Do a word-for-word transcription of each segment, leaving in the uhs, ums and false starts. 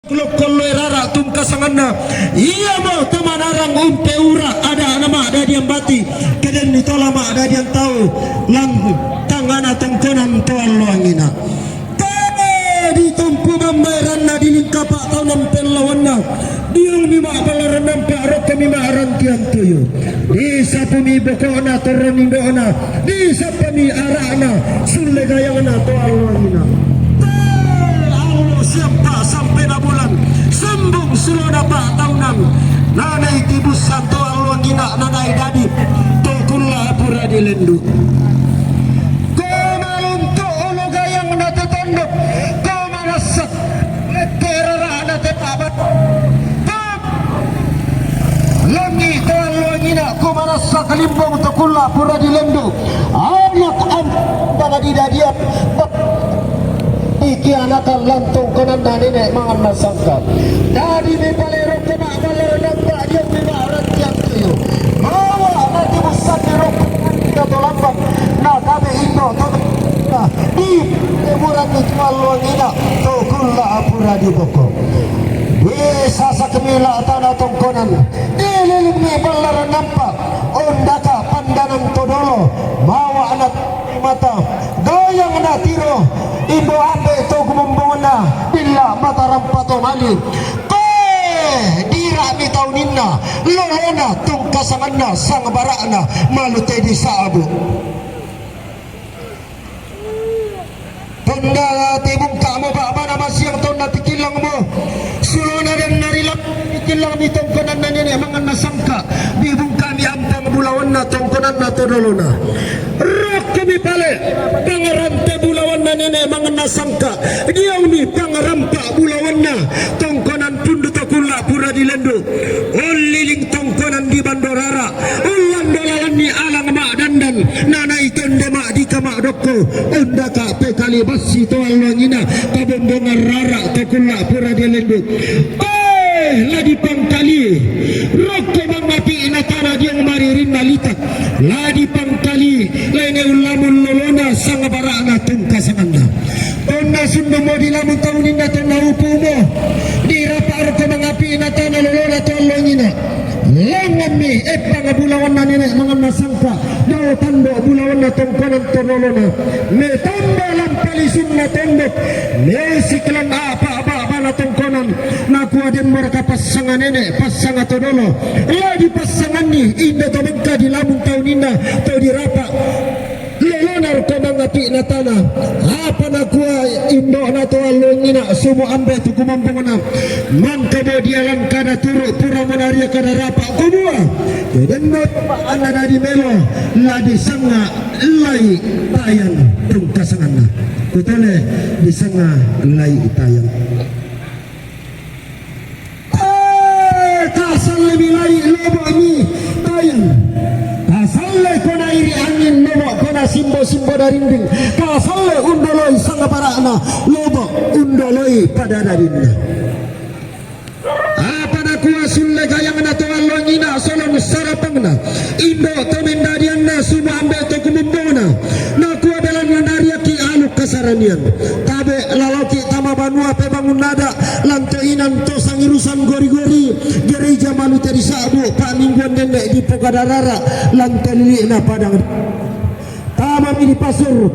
Kulok kollo e rara tungka sanganna. Iya mo to manarang umpe ura ada nama dadian bati. Kedenni tola ma dadian tau. Lang tangana tongkonan to alloangina. Tebe ditumpu mambaeranna di lingkapa tau nampellawanna. Diung mi ma balaran nampa rokka mi ma rantian tuyu. Disapumi bokona torroni doona. Disappami ara'na sulle gayangna to alloangina. Te allo siappa sampena bulan, sambung sulona pa'taunan, nanai tibussan to alloangina, nanai dadi to kulla pura dilendu. Ko maluntu ulu gayangna to tondok, ko manassa lekke rara'na to pa'bat. Langi to alloangina, ko manassa kalimbong to kulla pura dilendu. Anak am-, bana didadian. Ikianakan lantong konanna nene manganna sangka. Dadi mi palero kena balar nanta dia mi ma rantian tuyu. Mawa nati bussanni rokko to lambang. Na kabe indo to di emuranni to alloangina to kulla pura diboko. Di sasak mi la tana tongkonan. Di lilingmi ballaran nampa. Ondaka pandanan to dolo. Mawa anak mata. Gayangna tiro. Indo ambe to gumombongna. Billa mata rampa to mali. Ko dira'mi tauninna. Lolona tungka sanganna sangbara'na malu te disa'bu. Tonna tibungka'mo ba'bana masiang tonna tikillangmo. Sulona dan narilang tikillangmi tongkonanna nene manganna sangka. Dibungka'mi ampang bulawanna tongkonanna to dolona. Rokkomi pale pangarante bulawanna nene manganna sangka. Diaumi pangarampa bulawanna tongkonan pundu to kulla pura dilendu. Ulliling tongkonan di bando rara. Ullando lalanni alang ma'dandan. Nanai tende ma'dika ma'dokko. Undaka pekali bassi to alloangina. Kabombongan rara to kulla pura dilendu. Eh, la dipangkali. Rokko mangapi'na tana diong maririnna lita. La dipangkali. Laine ullamun lolona sangbara'na tungka sanganna. Tonna sundummo di lamun tauninna tonna upumo. Dirapa rokko mangapi'na tana lolona to alloangina. Langammi eppang bulawanna nene manganna sangka. Dao tando bulawanna tongkonan to lolona. Me tamba lampalisunna tondok. Me siklan apa-apa bana tongkonan. Nakua demmoraka passanga nene, passanga to dolo. La dipassanganni indo to mengka di lamun tauninna to dirapa. Lolona rokko mangapi'na tana. Apa nakua indo'na to alloangina sumu ambe tu kumombongna. Mangkamo dialan kada turu pura monaria kada rapa kumua. Kedenno anna dadi melo la disanga lai tayan tungka sanganna. Kutole disanga lai tayan. Eh, kasallemi lai lobo'mi tayan. Kasalle kona iri angin lobo kona simbo-simbo darinding. Kasalle undoloi sangbara'na lobo undoloi pada darinna. Apa nakua sulle gayangna to alloangina solong sarapangna. Indo to mendadianna sumu ambe to kumombongna. Nakua belanna nariaki aluk kasaranian. Tabe laloki tama banua pebangun nada. Lanto inan to sangirusan gori-gori. Gereja malu te disa'bu pa'mingguan nenne di Pogadarara. Lanto lili'na padang. Tamami di pasur.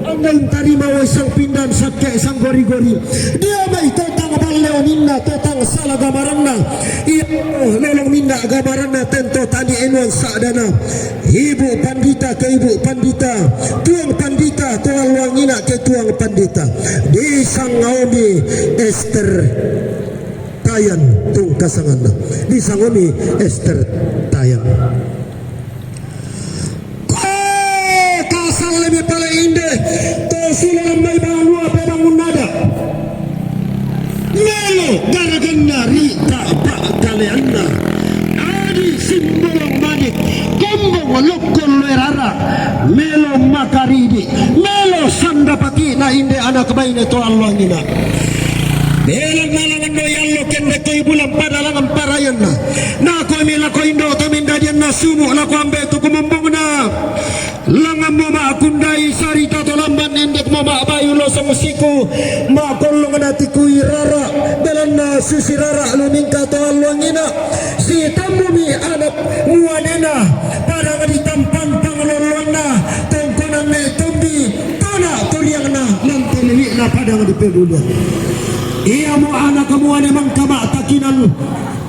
Anggain tarima wai sang pindan sakke sang gori-gori. Dia mai to tang balle oninna to tang sala gamaranna. Iya lolong minna gamaranna tento tani enuan sa'dana. Ibu pandita ke ibu pandita. Tuang pandita to alloangina ke tuang pandita. Disangaomi Ester Tayan tungka sanganna. Disangaomi Ester Tayan. Ko kasallemi pale inde to sulona mai banua pebangun nada. Melo garaganna ri ta'pa kaleanna. Adi simbolong manik kombong lokkon loerara. Melo makaridi. Melo sandapati'na inde anak baine to alloangina. Belanna langanno yallo kende koi bulan pada langan parayanna. Nakomi lako indo to mendadianna sumu lako ambe to kumombongna. Langammo ma'kundai sarita to lamban endekmo ma'bayu losong siku ma'kollongna tikui rara. Belanna Susirara lumingka to alluangina, sitammu mi anak muanena, padang di tampan panglolloanna, tongkonan ne tombi, tona turiangna, mantelili'na padang di pebulian. Iamo anak muane mangka ma'takinan,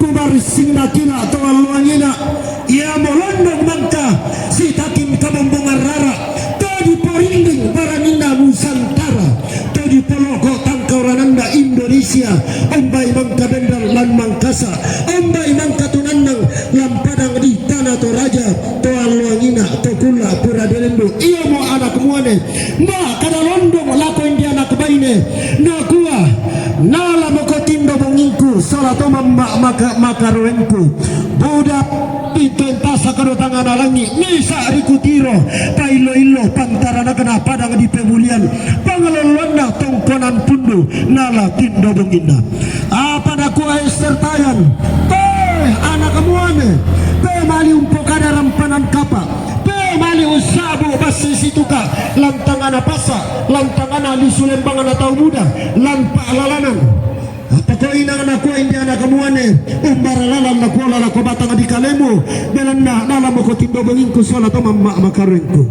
kubarissinna kina to alluangina, iamo londong mangka, sitakin kamombongan rara, to diporinding baraninna Nusantara, to dipoloko tangkaurananna Indonesia, ombai mangka bendan lan Mangkasa, ombai mangka tunannang lan padang di Tana Toraja, to alluangina, to kulla pura dilendu, iamo anak muane, ma'kada londong lako inde anak baine, nakua, nalamoko tindo bongingku, sola to mamma maka-, makaroengku, buda Pintoen tasa kedatangan alangi, misa ri kutiro, paillo-illo, pantaranakna padang di pemulian, pangaloloanna tongkonan pundu, nala tindo bonginna. Apa nakua Ester Tayan, pe anak muane, pe mali umpokada rampanan kapa, pe mali ussabu bassi situka, lantangana pasa, lantangana lisu lembangna tau muda, lan pa'lalanan. Apa ko inang nakua inde anak muane, umbara lalan nakua lako batang di kalemu, belanna nalamoko tindo bongingku sola to mamma makaroengku.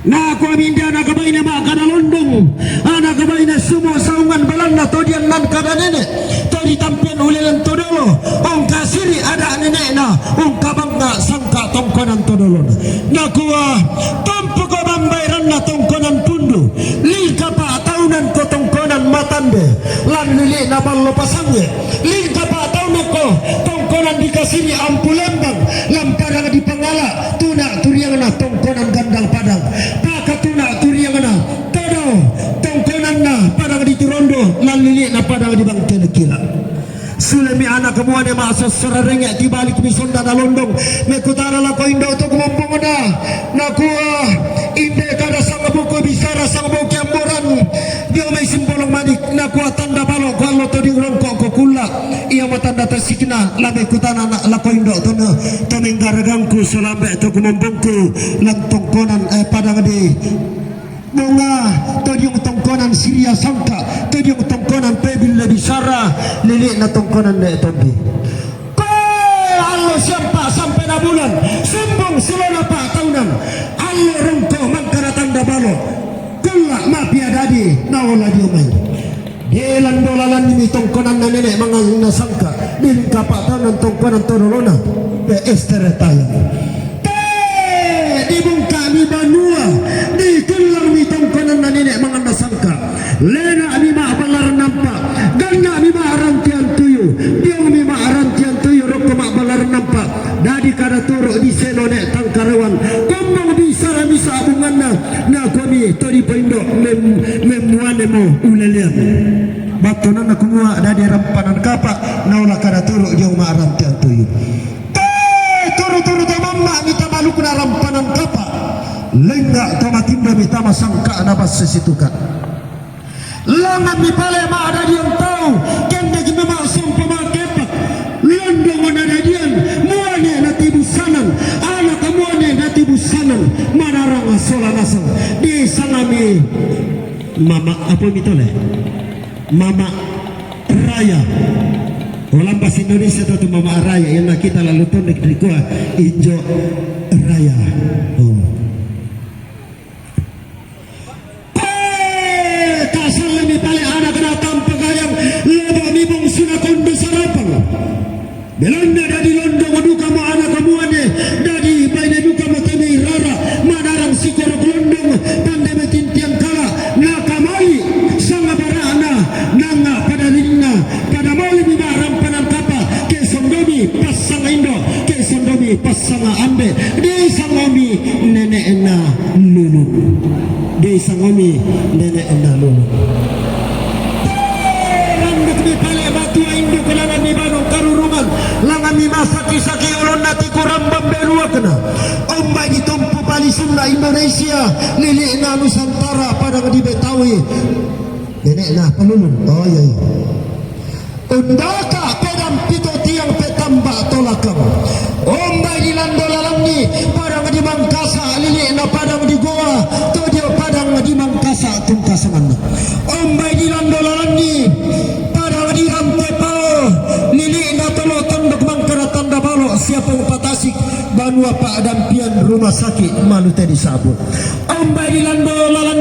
Nakua mi inde anak baine ma'kada londong, anak baine sumo saungan belanna to diannan kada nene, to ditampen ulelen to dolo, ongkasiri ada nene'na, ongkabang na sangka tongkonan to dolona. Nakua, tompuko bambaeranna tongkonan pundu, lingka pa'taunanko tongkonan matande, lan lili'na ballo pasangnge, lingka pa'taunanko tongkonan dikasiri ampu lembang, lan padang di Pangala, tuna turiangna tongkonan gandang padang, paka tuna turiangna todao, tongkonanna padang di Turondo, lan lili'na padang di Bangkene Kila. Sulemi anak muane ma'sessara renge, tibalikmi sonda nalondong, mekutana lako indo to kumompongna, nakua, inde kada sangbuku bisara sangbuku amboran, dio mai simbolong madik, nakua tanda balo ko allo to diurongko ko kulla, iamo tanda tasikna, la mekutana na-, lako indo to ne-, to menggaragangku solambe to kumompongku, lan tongkonan, eh, padang di Bonga, to diong tongkonan siria sangka, to diong tongkonan pebille bisara, lili'na tongkonan ne tombi. Koe allo siampa sampe na bulan, sumbung silona pa'taunan, allo rongko mangkana tanda balo, kulla mapia dadi, naola dio mai. Dilando lalanni tongkonanna nene manganna sangka, dilingka pa'taunan tongkonan to dolona, pe Ester Tayan. Te dibungka'mi banua, dikellangmi tongkonanna nene manganna sangka. Lena'mi ma'ballaren nampa, ganna'mi ma'rantian tuyu, diongmi ma'rantian tuyu rokko ma'ballaren nampa. Dadi kada turu di seno ne tangkarawan, kombong bisara misa abunganna, nakuami to dipoindo mem-, memmuanemo ulelean. Battonanna kumua dadi rampanan kapa, naola kada turu diong ma'rantian tuyu. Te turu-turu to mamma mitama lukuna rampanan kapa. Lengga to matindo mitama sangka'na basse situka. Langammi pale ma'dadian tau, kendekmi ma'sompa ma'kepak. Londong nadadian, muane natibussanan, anak muane natibussanan, manarang sola nasang, disangami mama, apa mitole? Mama Raya. Olang bahasa Indonesia to tu Mama Raya, yang kita lalu tondek dikua Injo Raya. Oh. Pe, tasallemi pale anakna tampagayang, lobo'mi bungsuna kondo sarapang. Belanna dadi londong dukamo anak muane, dadi baine dukamo teme irara, manarang sikoro londong, pandeme tintiang kala, nakamali, sanga bara'na, nanga padalinna, pada malimi ma'rampanan kapa, ke sondomi passanga indo, ke sondomi passanga ambe, disangomi nene'na Lulu. Disangomi nene'na Lulu. Randukmi pale matua induk langammi banung karurungan, langammi masaki-saki ulunna tikurang bambeluakna. Ombai ditompu palisunna Indonesia, lili'na Nusantara padang di Betawi. Nene'na Palulung. Oh iya, iya. Undaka pedang pito tiang petamba tolakang. Ombai dilando lalanni padang di Mangkasa, lili'na padang di Goa, to dio padang di Mangkasa tungkasanganna. Ombai dilando lalanni padang di Ram-, Banua pa'dampian rumah sakit malu te disabut. Ombai di lando lala